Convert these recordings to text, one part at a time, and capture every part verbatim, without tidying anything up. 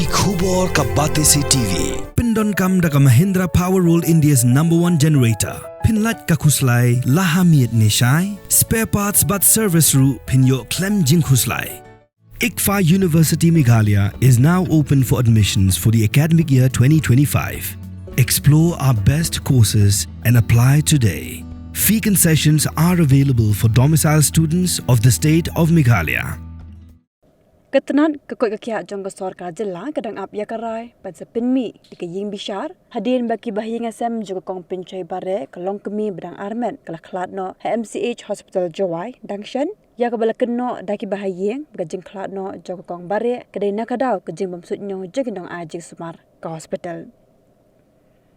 Ki khubor ka Batesi T V. Pyndonkam da ka Mahindra Power World, India's number one generator. Pynlait ka khuslai la ha miet ne shai. Spare parts bad service ruh pynïoh khlem jingkhuslai. ICFAI University Meghalaya is now open for admissions for the academic year twenty twenty-five. Explore our best courses and apply today. Fee concessions are available for domicile students of the state of Meghalaya. Ka tnat ka koit ka khiah jong ka sorkar jylla ka dang ap ïa ka rai ban sa pynmih ïa ka ïing bishar hadien ba ki bahaïing hasem jong ka Kong Pynshoi Bareh, ka longkmie ba dang armet, ka la khlad noh ha M C H Hospital Jowai dang shen, ïa kaba la kynnoh da ki bahaïing ba ka jingkhlad noh jong ka Kong Bareh ka dei na ka daw ka jingbym suidñiew jong ki nongai jingsumar ka hospital.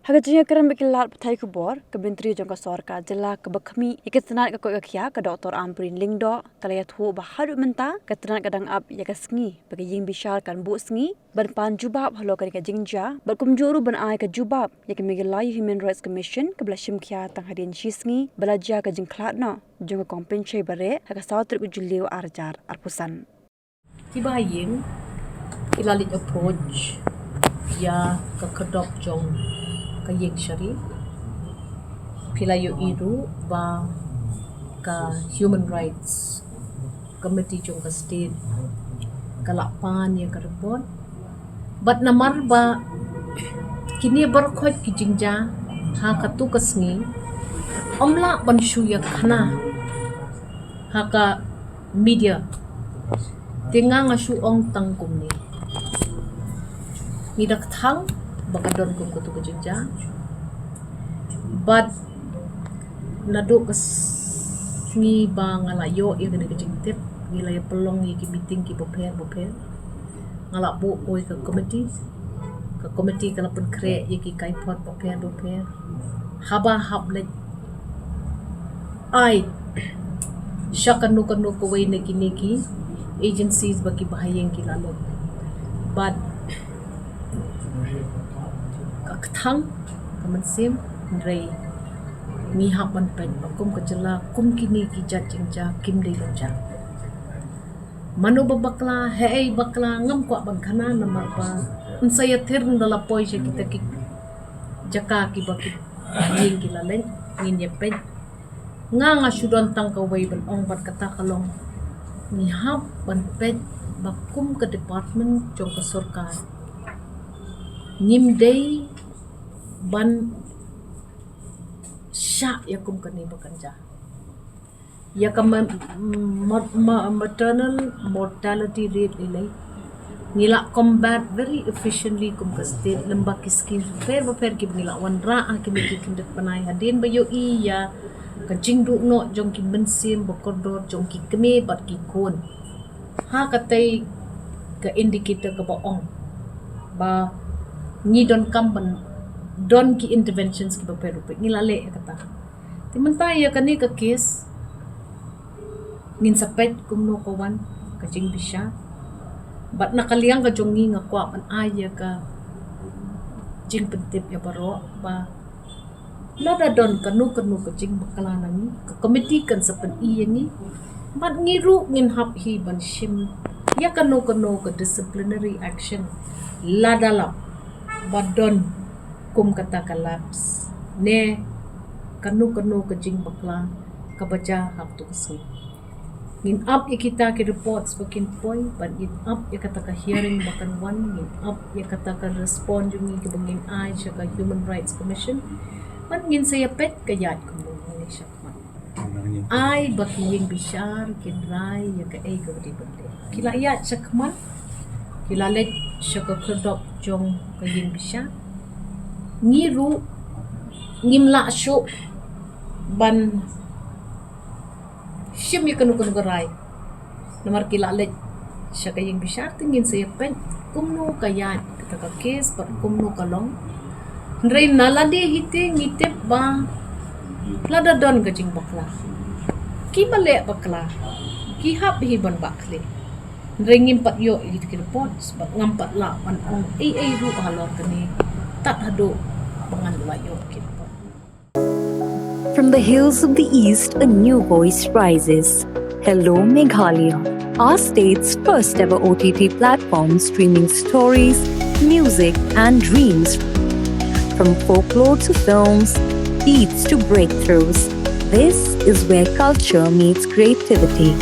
Ha ka jingïakren bad ki lad pathai khubor, ka Myntri jong ka sorkar jylla kaba khmih ïa ka tnat ka koit ka khiah, ka Doctor Ampareen Lyngdoh, ka la ïathuh ba haduh mynta ka tnat ka dang ap ïa ka sngi ba ka ïing bishar kan buh sngi ban pan jubab halor kane ka jingjia bad kumjuh ruh ban ai ka jubab ïa ka Meghalaya Human Rights Commission kaba la shim khia tang hadien shi sngi ba la jia ka jingkhlad noh jong ka Kong Pynshoi Bareh ha ka saw tarik u Jylliew ar hajar arphew san. Ki bahaïing ki la leit approach ïa ka khyrdop jong ka ïing shari. Phi la ïohi ruh ba ka Human Rights Committee jong ka state ka la pan ïa ka report. Bad namar ba kine baroh ki jingjia ha katu ka sngi, ym lah ban shu ïakhana ha ka media. Te nga nga shu ong tang kumne. Ngi da kthang ba ka don kum katu ka jingjia. Bad naduh ka sngi ba nga la ïoh ïa kane ka jingtip, ngi la ïa pynlong ïa ki meeting kiba pher ba pher. Nga la buh oi ka committee. Ka committee ka la pynkhreh ïa ki kaiphod ba pher ba pher. Haba hap leit ai sha kano kano kawei na kine ki agencies ba ki bahaïing ki la leit. Bad ka kthang ka mynsiem, hynrei ngi hap ban peit ba kum ka jylla, kum kine ki jait jingjia kim dei ban jia. Mano ba bakla, haei bakla, ngam kwah ban khana namar ba yn sa ïathir ynda la poi sha kita ki jaka kiba ki bahaïing ki la leit, ngin ïa peit. Nga nga shu don tang kawei ban ong bad kata ka long, ngi hap ban peit ba kum ka department jong ka sorkar ngim dei ban shah ïa kum kane ba kan jia. Ïa ka ma-, ma-, ma-, maternal mortality rate lei lei ngi la combat very efficiently kum ka state lem bad ki schemes bapher bapher kiba ngi la wanrah ha kine ki khyndiat bnai hadien ba ïohi ïa ka jingduh noh jong ki mynsiem ba kordor jong ki kmie bad ki khun. Ha katei ka indicator kaba ong ba ngi donkam ban don ki interventions kiba pher bapher, ngi la leh ïa kata. Te mynta ïa kane ka case ngin sa peit kumno ka wan ka jingbishar. Bad na ka liang ka jong ngi nga kwah ban ai ïa ka jingpyntip ïa baroh ba lada don kano kano ka jingbakla na ngi, ka committee kan sa pyni ïa ngi. Bad ngi ruh ngin hap hi ban shim ïa kano kano ka disciplinary action lada lap ba don kum kata ka lapse ne kano kano ka jingbakla kaba jia ha katu ka sngi. Ngin ap ïa kita ki reports ba kin poi, bad ngin ap ïa kata ka hearing ba kan wan, ngin ap ïa kata ka respond jong ngi kiba ngin ai sha ka Human Rights Commission. Bad ngin sa ïa peit ka ïaid kumno ngi leh shakhmat. Ai ba ki ïing bishar kin rai ïa kaei kaba dei ban leh. Ki la ïaid shakhmat, ki la leit sha ka khyrdop jong ka ïing bishar. Ngi ruh ngim lah shuh ban shim ïa kano kano ka rai. Namar ki la leit sha ka ïing bishar, te ngin sa ïa peit kumno ka ïaid kata ka case bad kumno ka long. Hynrei na lade hi te ngi tip ba lada don ka jingbakla, kiba leh bakla ki hap hi ban bah khlieh. Hynrei ngim pat ïoh ïa kita ki reports bad ngam pat lah ban ong ei ei ruh halor kane tad haduh ba ngan lah ïoh ki report. From the hills of the East, a new voice rises. Hello, Meghalaya. our state's first ever O T T platform, streaming stories, music, and dreams. From folklore to films, beats to breakthroughs, this is where culture meets creativity.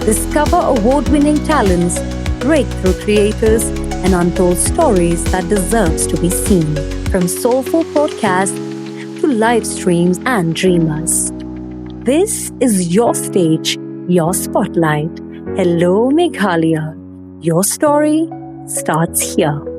Discover award winning talents, breakthrough creators, and untold stories that deserves to be seen. From soulful podcasts to live streams and dreamers. This is your stage, your spotlight. Hello, Meghalaya. Your story starts here.